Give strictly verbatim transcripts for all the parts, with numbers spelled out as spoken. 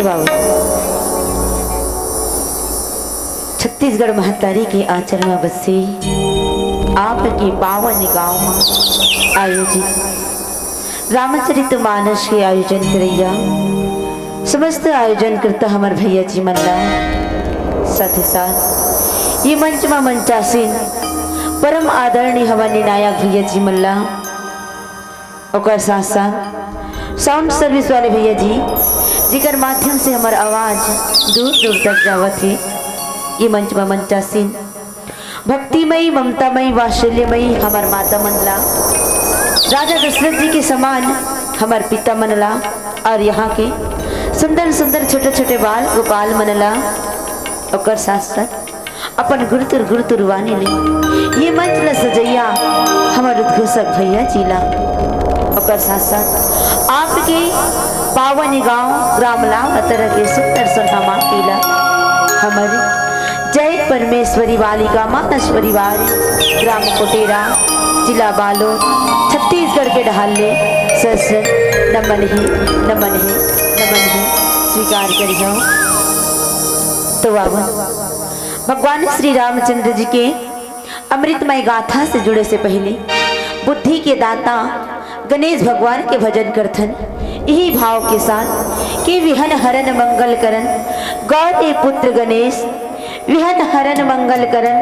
बाबू, छत्तीसगढ़ महतारी के आंचल म बसे आपके पावन गांव म आयोजित रामचरित मानस के आयोजन करइया समस्त आयोजन करता हमर भैया जी मन ला, साथ ही साथ ये मंच म मंचासीन परम आदरणीय हमर निर्णायक भैया जी मन ला, ओकर साथ साथ साउंड सर्विस वाले भैया जी, जेकर माध्यम से हमर आवाज दूर दूर तक जावत हे। ये मंच म मंचासीन भक्तिमयी, ममतामयी, वात्सल्यमयी हमर माता मन ला, राजा दशरथ जी के समान हमर पिता मन ला, और यहाँ के सुंदर सुंदर छोटे छोटे बाल गोपाल मन ला, ओकर साथ साथ अपन गुरतुर गुरतुर वाणी ले ये मंच ल सजइया हमर उद्घोषक भैया जी ला, ओकर साथ साथ आपके पावन गांव ग्राम लावतर के सुंदर सुनहरा माटी ला हमर जय परमेश्वरी बालिका मानस परिवार, ग्राम कोटेरा, जिला बालोद, छत्तीसगढ़ के डहार ले सर सर नमन हे, नमन हे, नमन हे, स्वीकार करिहव। तो आवा भगवान श्री रामचंद्र जी के अमृतमय गाथा से जुड़े से पहले बुद्धि के दाता गणेश भगवान के भजन करथन, यही भाव के साथ कि विघ्न हरन मंगल करन गौरी पुत्र गणेश, विघ्न हरन मंगल करन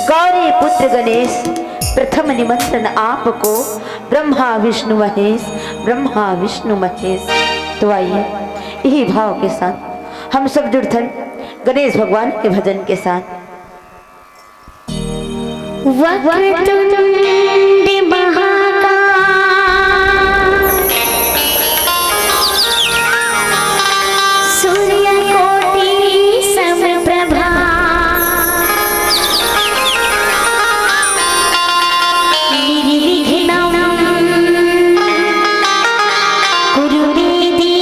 गौरी पुत्र गणेश, प्रथम निमंत्रण आपको ब्रह्मा विष्णु महेश, ब्रह्मा विष्णु महेश। तो आइए यही भाव के साथ हम सब जुड़थन गणेश भगवान के भजन के साथ। वक्रतुंड महाकाय सूर्यकोटि समप्रभा निर्विघ्नं कुरु मे देव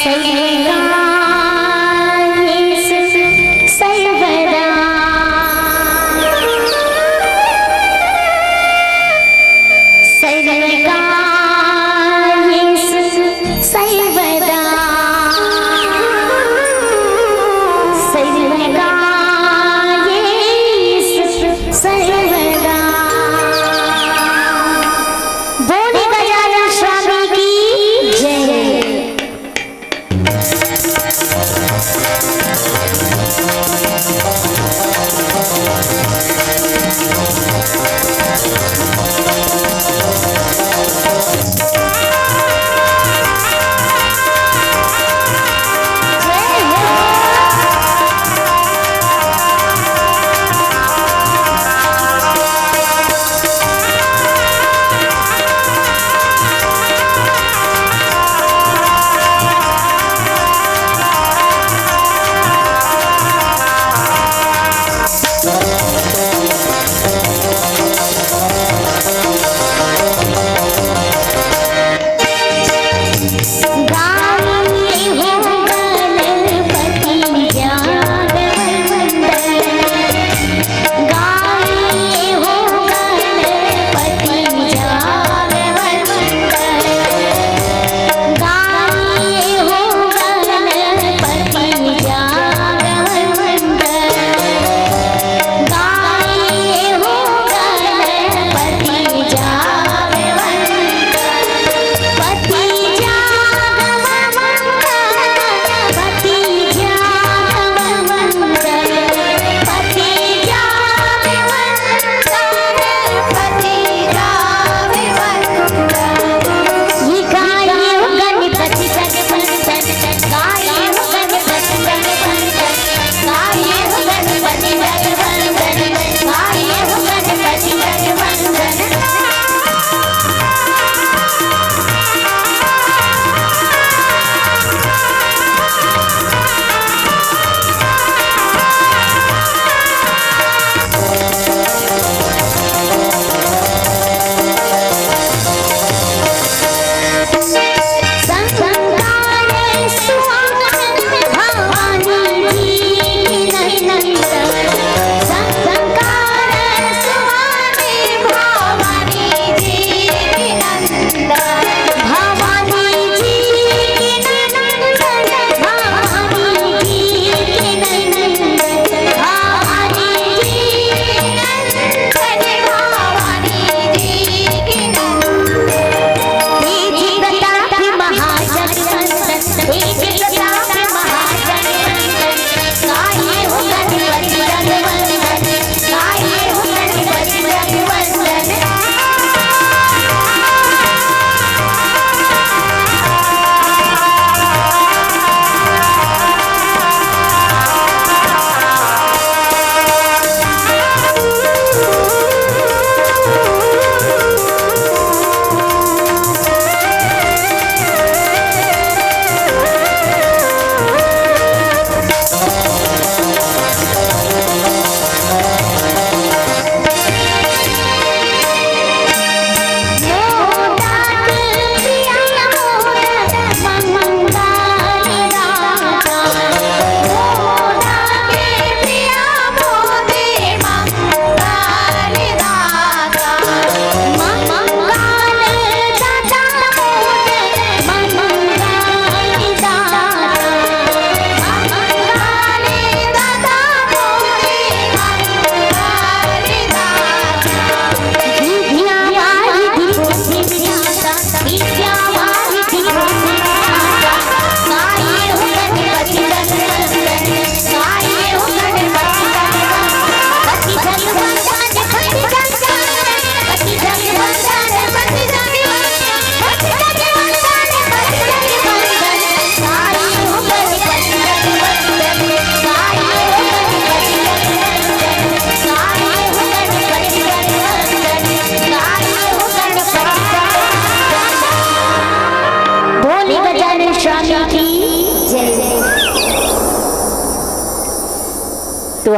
सर्वकार्येषु सर्वदा।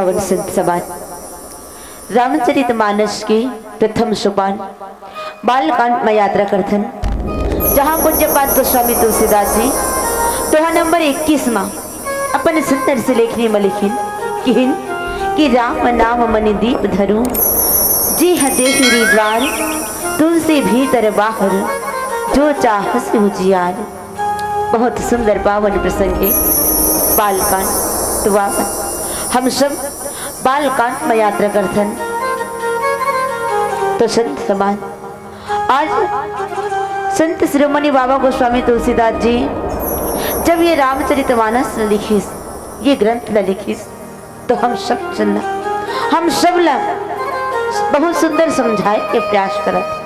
पावन संत समाज, रामचरित मानस के प्रथम सोपान बालकांड में यात्रा करथन, जहां पूज्यपाद गोस्वामी तुलसीदास जी दोहा नंबर इक्कीस मा अपन सुंदर से लेखनी में लिखिन, किहिन कि राम नाम मनि दीप धरू, जी ह देहि द्वार, तुलसी भीतर बाहर, जो चाहस उजियार। बहुत सुंदर पावन प्रसंग है बालकांड। तो बाबा, हम सब बालकांड में यात्रा करथन। तो संत समाज, आज संत शिरोमणि बाबा गोस्वामी तुलसीदास जी जब ये रामचरितमानस ल लिखिस, ये ग्रंथ ल लिखिस, तो हम सब सुनना, हम सब ला बहुत सुंदर समझाए के प्रयास करत,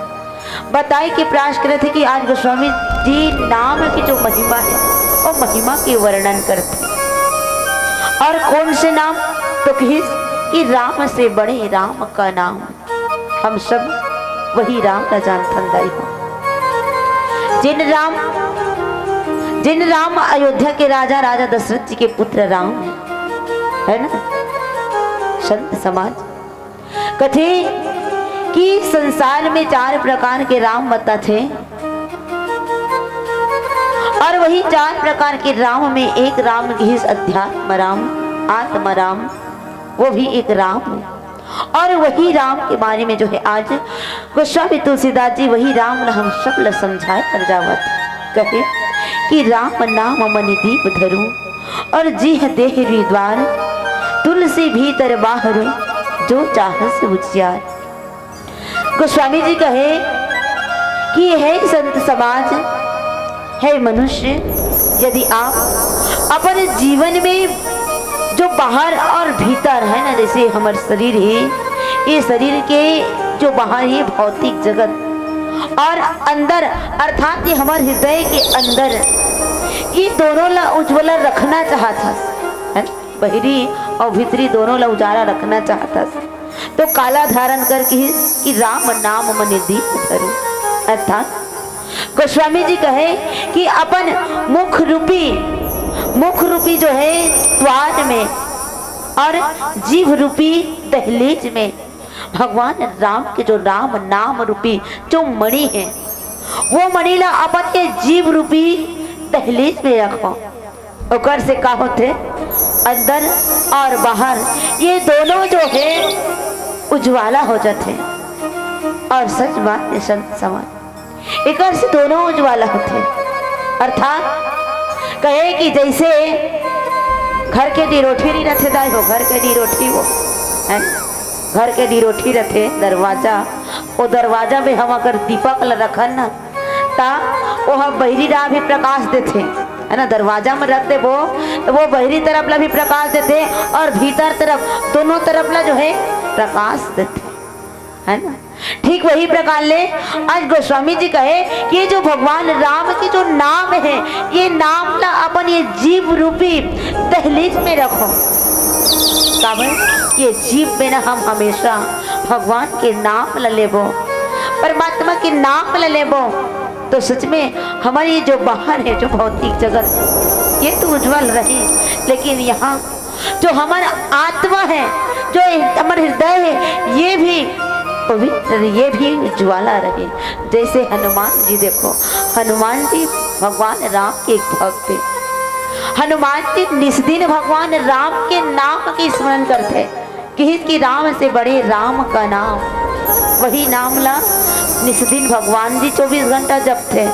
बताए के प्रयास करत है कि आज गोस्वामी जी नाम की जो महिमा है, वो महिमा के वर्णन करते हैं। और कौन से नाम? तो किहिस कि राम से बड़े राम का नाम। हम सब वही राम ला जानथन दाई हो, जिन राम, जिन राम अयोध्या के राजा, राजा दशरथ जी के पुत्र राम है, है ना? संत समाज कथे कि संसार में चार प्रकार के राम बताथे, और वही चार प्रकार के राम में एक राम किहिस अध्यात्म राम, आत्मा राम, वो भी एक राम है। और वही राम के बारे में जो है आज गोस्वामी तुलसीदास जी वही राम ला हम सब ला समझाए कर जावत, कहे कि राम नाम मनि दीप धरू, और जी ह देहि द्वार, तुलसी भीतर बाहर, जो चाहस उजियार। गोस्वामी जी कहे कि हे संत समाज, हे मनुष्य, यदि आप अपन जीवन में जो बाहर और भीतर है ना, जैसे हमर शरीर है, ये शरीर के जो बाहर है भौतिक जगत, और अंदर अर्थात ये हमर हृदय के अंदर, ये दोनों ला उज्ज्वल रखना चाहत हस, है ना? बहिरी और भीतरी दोनों ला उजाला रखना चाहत हस, तो काला धारण कर किहिस कि राम नाम मनि दीप धरू। अर्थात गोस्वामी जी कहे कि अपन मुख रूपी, मुख रूपी जो है द्वार में और जीभ रूपी दहलीज में भगवान राम के जो राम नाम रूपी जो मणि है, वो मणि ला अपन के जीभ रूपी दहलीज में रखो। ओकर से का होथे? अंदर और बाहर ये दोनों जो है उज्वाला हो जाथे। और सच बात है संत समाज, एकर से दोनों उज्वाला होथे। अर्थात कहे कि जैसे घर के डिरोठी नहीं रथे दाई हो, घर के डिरोठी वो, है ना? घर के डिरोठी रथे दरवाजा, वो दरवाजा में हम अगर दीपक ल रखन ना, ता वो ह बहिरी डहर भी प्रकाश देथे, है ना? दरवाजा में रख देबो तो वो बहिरी तरफ ला भी प्रकाश देथे और भीतर तरफ, दोनों तरफ ला जो है प्रकाश देथे, है ना? ठीक वही प्रकार ले आज गोस्वामी जी कहे कि ये जो भगवान राम के जो नाम है, ये नाम ला अपन ये जीभ रूपी दहलीज में रखो। काबर? ये जीभ में ना हम हमेशा भगवान के नाम ला लेबो, परमात्मा के नाम ला लेबो, तो सच में हमारी ये जो बाहर है, जो भौतिक जगत, ये तो उज्जवल रही, लेकिन यहाँ जो हमारा आत्मा है, जो हमारा हृदय है, ये भी पवित्र, ये भी उज्ज्वला रहे। जैसे हनुमान जी, देखो, हनुमान जी भगवान राम के एक भक्त है। हनुमान जी निस दिन भगवान राम के नाम के स्मरण करथे, किहिस कि राम से बड़े राम का नाम। वही नाम ला निस दिन भगवान जी चौबीस घंटा जपथे,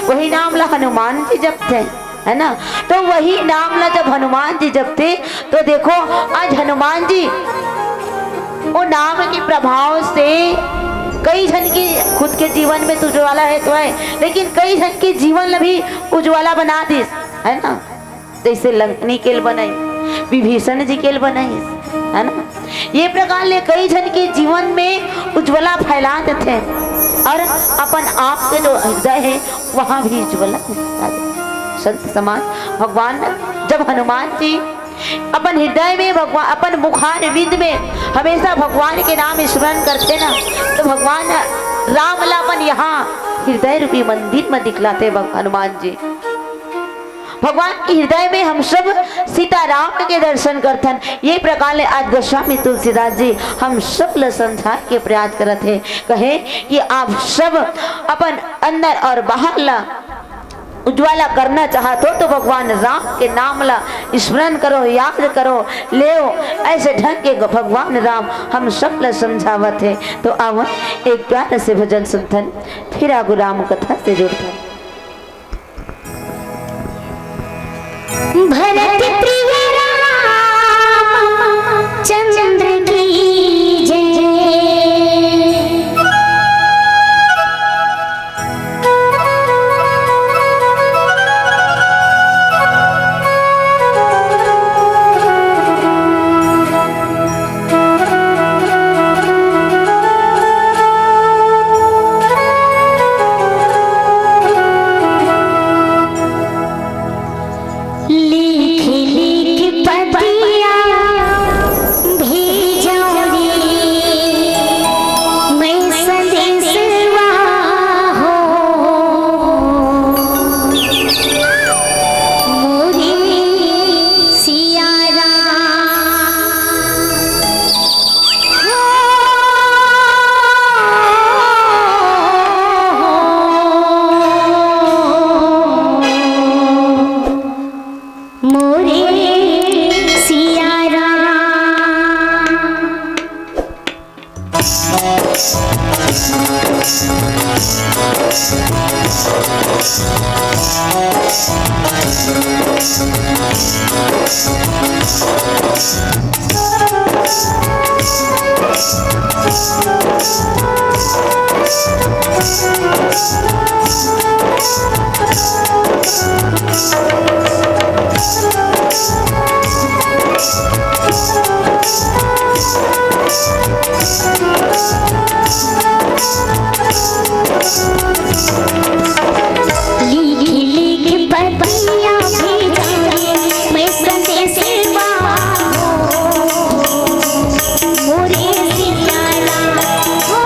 वही नाम ला हनुमान जी जपथे, है ना? तो वही नाम ला जब हनुमान जी जपथे, तो देखो, आज हनुमान जी वो नाम के प्रभाव से कई झन के, खुद के जीवन में तो उज्वाला है तो है, लेकिन कई झन के जीवन ला भी उज्वाला बना दिस, है ना? जैसे लंकनी के ल बनाई, विभीषण जी के ल बनाई, है ना? ये प्रकार ले कई झन के जीवन में उज्वला फैला देथे और अपन आप के जो हृदय है, वहां भी उज्वला फैला देथे। संत समाज, भगवान जब हनुमान जी अपन हृदय में भगवान, अपन मुखारविंद में हमेशा भगवान के नाम स्मरण करथे ना, तो भगवान राम ला अपन यहाँ हृदय रूपी मंदिर में दिखलाथे भग-, हनुमान जी। भगवान के हृदय में हम सब सीताराम के दर्शन करथन। ये प्रकार ले आज गोस्वामी तुलसीदास जी हम सब ल समझाए के प्रयास करत हे, कहे कि आप सब अपन अंदर और बाहर ला उज्वाला करना चाहत हो तो भगवान राम के नाम ला स्मरण करो, याद करो, लेव। ऐसे ढंग के भगवान राम हम सब ला समझावत हे। तो आवन एक प्यार से भजन सुनथन, फिर आगू राम कथा से जुड़थन। भरत प्रिय राम चंद्र की जय। लिख लिख पतिया भेजौं रे, मैं संदेशवा हो, मोरे सिया राम। मोरे सिया राम। लिख लिख पतिया भेजौं रे, मैं संदेशवा हो, मोरे सिया राम हो।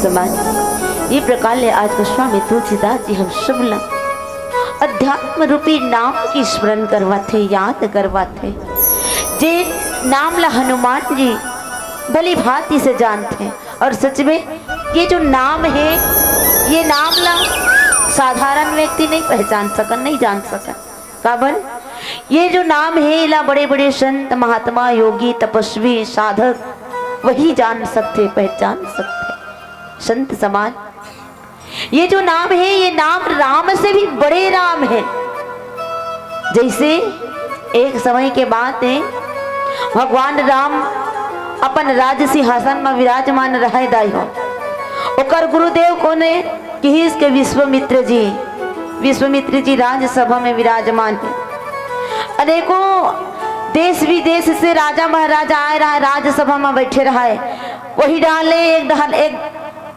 समाज, ये प्रकार ले आज गोस्वामी तुलसीदास जी हम सब ला अध्यात्म रूपी नाम के स्मरण करवाथे, याद करवाथे। जे नाम ला हनुमान जी भली भांति से जानथे, और सच में ये जो नाम हे, ये नाम ला साधारण व्यक्ति नहीं पहचान सकन, नहीं जान सकन। काबर? ये जो नाम हे, एला बड़े-बड़े संत, महात्मा, योगी, तपस्वी, साधक वही जान सकथे, पहचान सकथे। संत समाज, ये जो नाम हे, ये नाम राम से भी बड़े राम हे। जैसे एक समय के बात हे, भगवान राम अपन राज सिंहासन म विराजमान रहय दाई हो। ओकर गुरुदेव कोन हे? किहिस के विश्वामित्र जी। विश्वामित्र जी राजसभा में विराजमान हे। अनेकों देश विदेश से राजा महाराजा आए रहय, राजसभा में बैठे रहय। वही डाहर ले एक डाहर, एक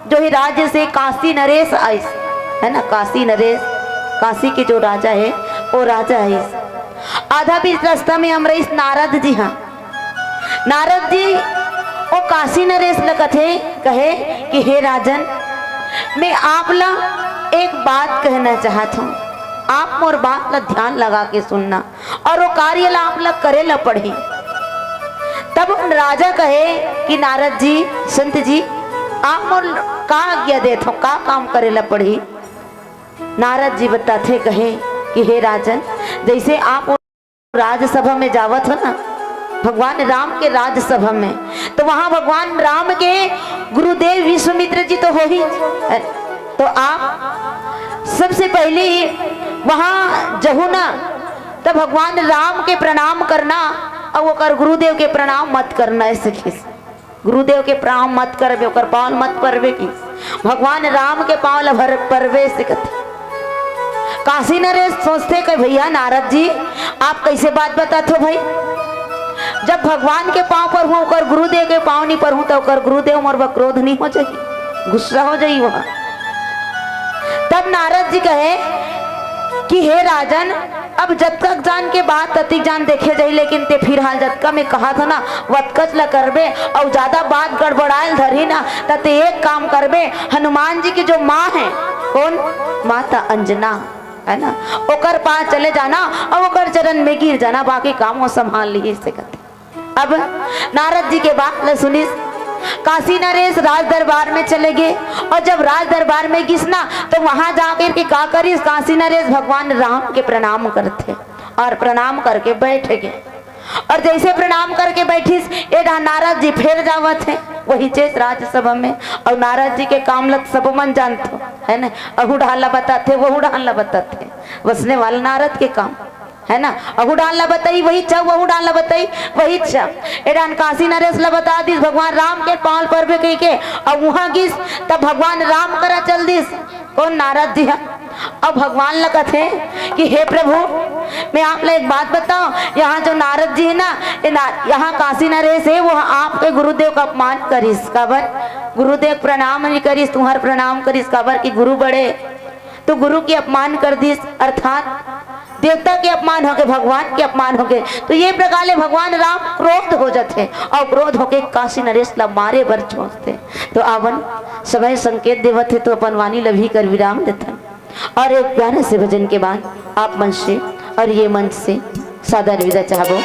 जो हे राज्य से काशी नरेश आइस, है ना, काशी नरेश, काशी के जो राजा हे, वो राजा आइस। आधा बीच रास्ता में अमरइस नारद जी हा। नारद जी वो काशी नरेश ल कथे, कहे कि हे राजन, मैं आप ला एक बात कहना चाहत हूँ, आप मोर बात ला ध्यान लगा के सुनना, और वो कार्य ला आप ला करे ला पड़ही। तब राजा कहे कि नारद जी, संत जी, आप मोर का आज्ञा देत हो, का काम करे ला पड़ही? नारद जी बताथे, कहे कि हे राजन, जैसे आप राजसभा में जावत हो ना, भगवान राम के राजसभा में, तो वहां भगवान राम के गुरुदेव विश्वामित्र जी तो हो ही, तो आप सबसे पहले वहां जहू ना, तब भगवान राम के प्रणाम करना और ओकर गुरुदेव के प्रणाम मत करना, ऐसे किस गुरुदेव के प्रणाम मत करबे, ओकर पाँव मत परबे कि भगवान राम के पाँव ल भर परबे से कथे। काशी नरेश सोचथे कि भैया नारद जी, आप कैसे बात बताथो भाई? जब भगवान के पाँव परहूँ, ओकर गुरुदेव के पाँव नहीं परहूँ, तो ओकर गुरुदेव मोर बर क्रोध नहीं हो जाही, गुस्सा हो जाही वह। तब नारद जी कहे कि हे राजन, अब जतका जान के बात ततिक जान देखे जाही, लेकिन ते फिर हाल जतका मैं कहा था ना, वतकच ला करबे, अउ ज्यादा बात गड़बड़ायल धरही ना, त ते एक काम करबे, हनुमान जी के जो माँ है, कौन? माता अंजना, है ना, ओकर पास चले जाना अउ ओकर चरण में गिर जाना, बाकी काम वो संभाल लिही से कथे। अब नारद जी के बात ल सुनिस, काशी नरेश राज दरबार में चले गे, और जब राज दरबार में गिस ना, तो वहां जाकर के का करिस, काशी नरेश भगवान राम के प्रणाम करथे और प्रणाम करके बैठ गे। और जैसे प्रणाम करके बैठिस, ए डहा नारद जी फेर जावत हे वही चेत राजसभा में, और नारद जी के काम ल सब मन जानथो, है ना, अहू डहा ल बताथे, वहू डहा ल बताथे, वसने वाला नारद के काम। है ना, अहू डाल ला बताई वही चा, वहू डाल ला बताई वही चा। ए डान काशी नरेश ला बता दिस भगवान राम के पाँव परबे कही के, अब वहां गिस तब भगवान राम करा चल दिस। कौन? नारद जी हा। अब भगवान ला कथे कि हे प्रभु, मैं आप ला एक बात बताऊं, यहाँ जो नारद जी है ना, ये ना, यहाँ काशी नरेश है, वो आपके गुरुदेव का अपमान करिस। काबर? गुरुदेव प्रणाम नहीं करिस, तुम्हार प्रणाम करिस, काबर कि गुरु बड़े, तो गुरु के अपमान कर दिस, अर्थात देवता के अपमान होगे, भगवान के अपमान होगे। तो ये प्रकार ले भगवान राम क्रोध हो जाथे और क्रोध होके काशी नरेश ला मारे बर सोचथे। तो आवन समय संकेत देवत हे, तो अपन वाणी ल भी कर विराम देथन और एक प्यारे से भजन के बाद आप मंच से और ये मंच से सादर विदा चाहबो।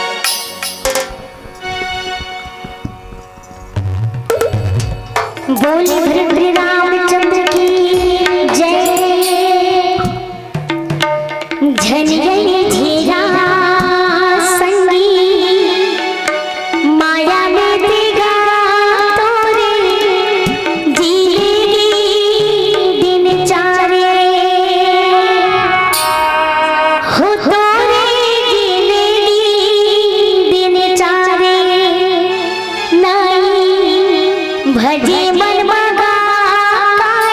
बोल भद्र रामचंद्र की जय। झन गए झेरा संगी, माया में तेगा तोरे, जिंदगी दिन चारे। हो तोरे जिंदगी दिन चारे, नाई भजे मन मगा काए।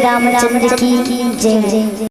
रामचंद्र की जय।